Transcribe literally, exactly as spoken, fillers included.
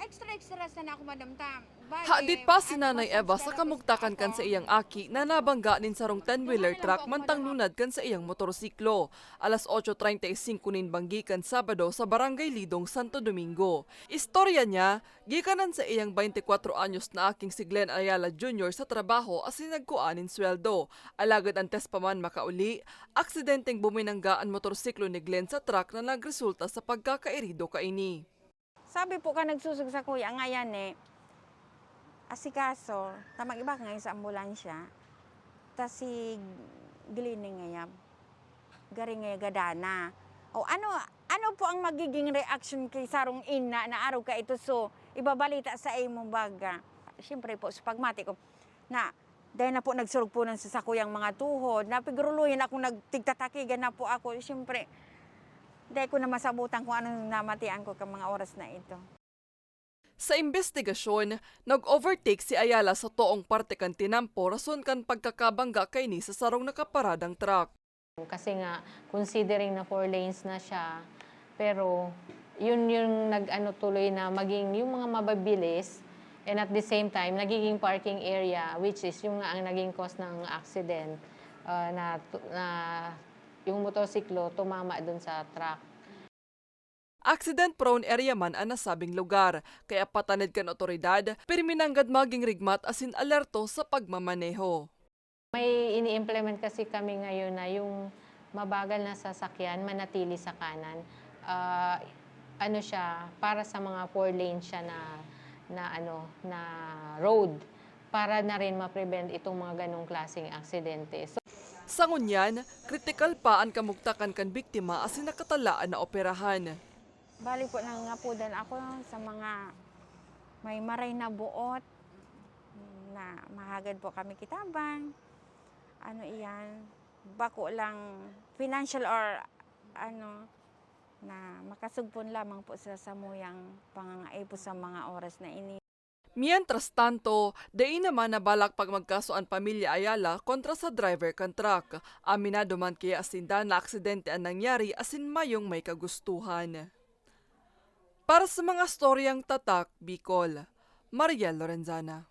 Extra, extra sana ako, madam, ta. Hadit pa si Nanay Eva sa kamugtakan kan sa iyang aki na nabangga nin sarong ten-wheeler truck mantang lunad kan sa iyang motorsiklo. Alas otso treinta y cinco nin banggi kan Sabado sa Barangay Lidong, Santo Domingo. Istorya niya, gikan an sa iyang twenty-four anyos na aking si Glenn Ayala Junior sa trabaho asin nagkua nin sweldo. Alagad antes pa man makauli, aksidenteng buminangga an motorsiklo ni Glenn sa truck na nagresulta sa pagkakairido kaini. Sabi po ka nagsusog sa kuya ngayon eh, asikaso, ta mag-iba ka ngayon sa ambulansya, ta si Glenny ngayon, garing ngayon gadana. O ano, ano po ang magiging reaction kay sarong ina na araw ka ito so ibabalita sa imo baga? Siyempre po, sa pagmati ko, na dahil na po nagsurog po ng sa sakuyang mga tuhod, napiguruluhin ako, nagtigtatakigan na po ako. Siyempre, dahil ko na masabutan kung anong namatian ko ka mga oras na ito. Sa imbestigasyon, nag-overtake si Ayala sa toong parte kan tinampo rason kan pagkakabangga kaini sa sarong nakaparadang truck. Kasi nga, considering na four lanes na siya, pero yun yung nag-ano tuloy na maging yung mga mababilis and at the same time, nagiging parking area, which is yung nga ang naging cause ng accident, ah, na, na yung motorsiklo tumama dun sa truck. Accident-prone area man an nasabing lugar, kaya patanid kan otoridad, pirmi nanggad maging rigmat asin alerto sa pagmamaneho. May ini-implement kasi kami ngayon na yung mabagal na sasakyan manatili sa kanan. Ah, ano siya, para sa mga four lane siya na, na ano, na road para na rin ma-prevent itong mga ganong klaseng aksidente. So, Sa ngunyan, kritikal pa an kamugtakan kan biktima asin nakatalaan na operahan. Bali po, nangangapudan ako sa mga may maray na buot na mahagad po kami kitabang. Ano iyan? Bako lang financial or ano, na makasugpon lamang po sa samuyang pangangaipo sa mga oras na ini. Mientras tanto, dai naman nabalak pag magkaso an pamilya Ayala kontra sa driver kan truck. Aminado man kaya sinda na aksidente an nangyari asin mayong may kagustuhan. Para sa mga storyang Tatak Bicol, Mariel Lorenzana.